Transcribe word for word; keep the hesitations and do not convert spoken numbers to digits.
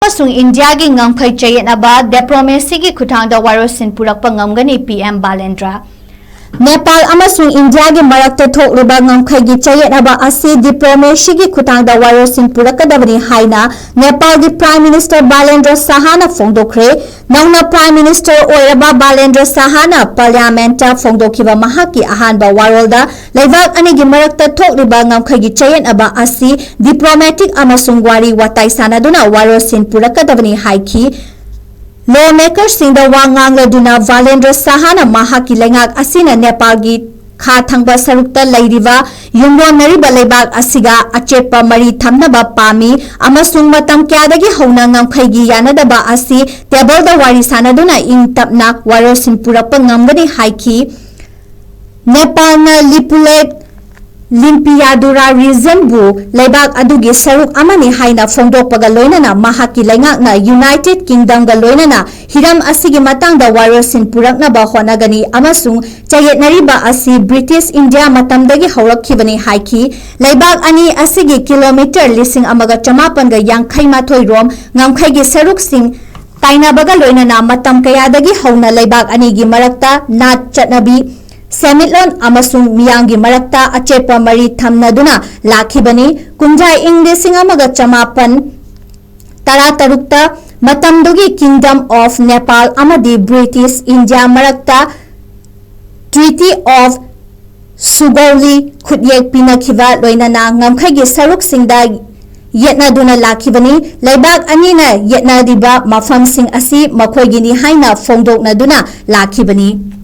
ꯑꯃꯁꯨꯡ ꯏꯟꯗꯤꯌꯥꯒꯤ ꯉꯝꯈꯩ ꯆꯌꯦꯠꯅꯕ ꯗꯤꯄ꯭ꯂꯣꯃꯦꯁꯤꯒꯤ ꯈꯨꯠꯊꯥꯡꯗ ꯋꯥꯔꯣꯏꯁꯤꯟ ꯄꯨꯔꯛꯄ ꯉꯝꯒꯅꯤ, ꯄꯤ ꯑꯦꯝ ꯕꯥꯂꯦꯟꯗ꯭ꯔ꯫ ꯅꯦꯄꯥꯜ ꯑꯃꯁꯨꯡ ꯏꯟꯗꯤꯌꯥꯒꯤ ꯃꯔꯛꯇ ꯊꯣꯛꯂꯤꯕ ꯉꯝꯈꯩꯒꯤ ꯆꯌꯦꯠꯅꯕ ꯑꯁꯤ ꯗꯤꯄ꯭ꯂꯣꯃꯦꯁꯤꯒꯤ ꯈꯨꯠꯊꯥꯡꯗ ꯋꯥꯔꯣꯏꯁꯤꯟ ꯄꯨꯔꯛꯀꯗꯕꯅꯤ ꯍꯥꯏꯅ ꯅꯦꯄꯥꯜꯒꯤ Prime Minister ꯕꯥꯂꯦꯟꯗ꯭ꯔ ꯁꯍꯥꯅ ꯐꯣꯡꯗꯣꯛꯈ꯭ꯔꯦ꯫ ꯅꯧꯅ Prime Minister ꯑꯣꯏꯔꯕ ꯕꯥꯂꯦꯟꯗ꯭ꯔ ꯁꯍꯥꯅ Parliament ꯐꯣꯡꯗꯣꯛꯈꯤꯕ ꯃꯍꯥꯛꯀꯤ ꯑꯍꯥꯟꯕ ꯋꯥꯔꯣꯜꯗ ꯂꯩꯕꯥꯛ ꯑꯅꯤꯒꯤ ꯃꯔꯛꯇ ꯊꯣꯛꯂꯤꯕ ꯉꯝꯈꯩꯒꯤ ꯆꯌꯦꯠꯅꯕ ꯑꯁꯤ diplomatic ꯑꯃꯁꯨꯡ ꯋꯥꯔꯤ ꯋꯥꯇꯥꯏ ꯁꯥꯟꯅꯗꯨꯅ ꯋꯥꯔꯣꯜꯁꯤꯟ ꯄꯨꯔꯛꯀꯗꯕꯅꯤ ꯍꯥꯏꯈꯤ꯫ Lawmakerꯁꯤꯡꯗ ꯋꯥ ꯉꯥꯡꯂꯗꯨꯅ ꯕꯥꯂꯦꯟꯗ꯭ꯔ ꯁꯍꯥꯅ ꯃꯍꯥꯛꯀꯤ ꯂꯩꯉꯥꯛ ꯑꯁꯤꯅ ꯅꯦꯄꯥꯜꯒꯤ ꯈꯥ ꯊꯪꯕ ꯁꯔꯨꯛꯇ ꯂꯩꯔꯤꯕ ꯌꯨꯝꯂꯣꯟꯅꯔꯤꯕ ꯂꯩꯕꯥꯛ ꯑꯁꯤꯒ ꯑꯆꯦꯠꯄ ꯃꯔꯤ ꯊꯝꯅꯕ ꯄꯥꯝꯃꯤ ꯑꯃꯁꯨꯡ ꯃꯇꯝ ꯀꯌꯥꯗꯒꯤ ꯍꯧꯅ ꯉꯝꯈꯩꯒꯤ ꯌꯥꯅꯗꯕ ꯑꯁꯤ ꯇꯦꯕꯜꯗ ꯋꯥꯔꯤ ꯁꯥꯟꯅꯗꯨꯅ ꯏꯪ ꯇꯞꯅ ꯋꯥꯔꯣꯜꯁꯤꯟ ꯄꯨꯔꯛꯄ ꯉꯝꯒꯅꯤ ꯍꯥꯏꯈꯤ꯫ ꯅꯦꯄꯥꯜꯅ ꯂꯤꯄꯨꯂꯦꯛ ꯂꯤꯝꯄꯤꯌꯥꯗꯨꯔꯥ regionꯕꯨ ꯂꯩꯕꯥꯛ ꯑꯗꯨꯒꯤ ꯁꯔꯨꯛ ꯑꯃꯅꯤ ꯍꯥꯏꯅ ꯐꯣꯡꯗꯣꯛꯄꯒ ꯂꯣꯏꯅꯅ ꯃꯍꯥꯛꯀꯤ ꯂꯩꯉꯥꯛꯅ United Kingdomꯒ ꯂꯣꯏꯅꯅ ꯍꯤꯔꯝ ꯑꯁꯤꯒꯤ ꯃꯇꯥꯡꯗ ꯋꯥꯔꯣꯜꯁꯤꯟ ꯄꯨꯔꯛꯅꯕ ꯍꯣꯠꯅꯒꯅꯤ ꯑꯃꯁꯨꯡ ꯆꯌꯦꯠꯅꯔꯤꯕ ꯑꯁꯤ British India ꯃꯇꯝꯗꯒꯤ ꯍꯧꯔꯛꯈꯤꯕꯅꯤ ꯍꯥꯏꯈꯤ꯫ ꯂꯩꯕꯥꯛ ꯑꯅꯤ ꯑꯁꯤꯒꯤ ꯀꯤꯂꯣꯃꯤꯇꯔ ꯂꯤꯁꯤꯡ ꯑꯃꯒ ꯆꯃꯥꯄꯟꯒ ꯌꯥꯡꯈꯩ ꯃꯥꯊꯣꯏ ꯔꯣꯝ ꯉꯝꯈꯩꯒꯤ ꯁꯔꯨꯛꯁꯤꯡ ꯇꯥꯏꯅꯕꯒ ꯂꯣꯏꯅꯅ ꯃꯇꯝ ꯀꯌꯥꯗꯒꯤ ꯍꯧꯅ ꯂꯩꯕꯥꯛ ꯑꯅꯤꯒꯤ ꯃꯔꯛꯇ ꯅꯥꯠ ꯆꯠꯅꯕꯤ, ꯁꯦꯟꯃꯤꯠꯂꯣꯟ ꯑꯃꯁꯨꯡ ꯃꯤꯌꯥꯝꯒꯤ ꯃꯔꯛꯇ ꯑꯆꯦꯠꯄ ꯃꯔꯤ ꯊꯝꯅꯗꯨꯅ ꯂꯥꯛꯈꯤꯕꯅꯤ꯫ ꯀꯨꯝꯖꯥ ꯏꯪ ꯂꯤꯁꯤꯡ ꯑꯃꯒ ꯆꯃꯥꯄꯟ ꯇꯔꯥꯇꯔꯨꯛꯇ ꯃꯇꯝꯗꯨꯒꯤ Kingdom of Nepal ꯑꯃꯗꯤ British India ꯃꯔꯛꯇ Treaty of Sugauli ꯈꯨꯠꯌꯦꯛ ꯄꯤꯅꯈꯤꯕ ꯂꯣꯏꯅꯅ ꯉꯝꯈꯩꯒꯤ ꯁꯔꯨꯛꯁꯤꯡꯗ ꯌꯦꯠꯅꯗꯨꯅ ꯂꯥꯛꯈꯤꯕꯅꯤ꯫ ꯂꯩꯕꯥꯛ ꯑꯅꯤꯅ ꯌꯦꯠꯅꯔꯤꯕ ꯃꯐꯝꯁꯤꯡ ꯑꯁꯤ ꯃꯈꯣꯏꯒꯤꯅꯤ ꯍꯥꯏꯅ ꯐꯣꯡꯗꯣꯛꯅꯗꯨꯅ ꯂꯥꯛꯈꯤꯕꯅꯤ꯫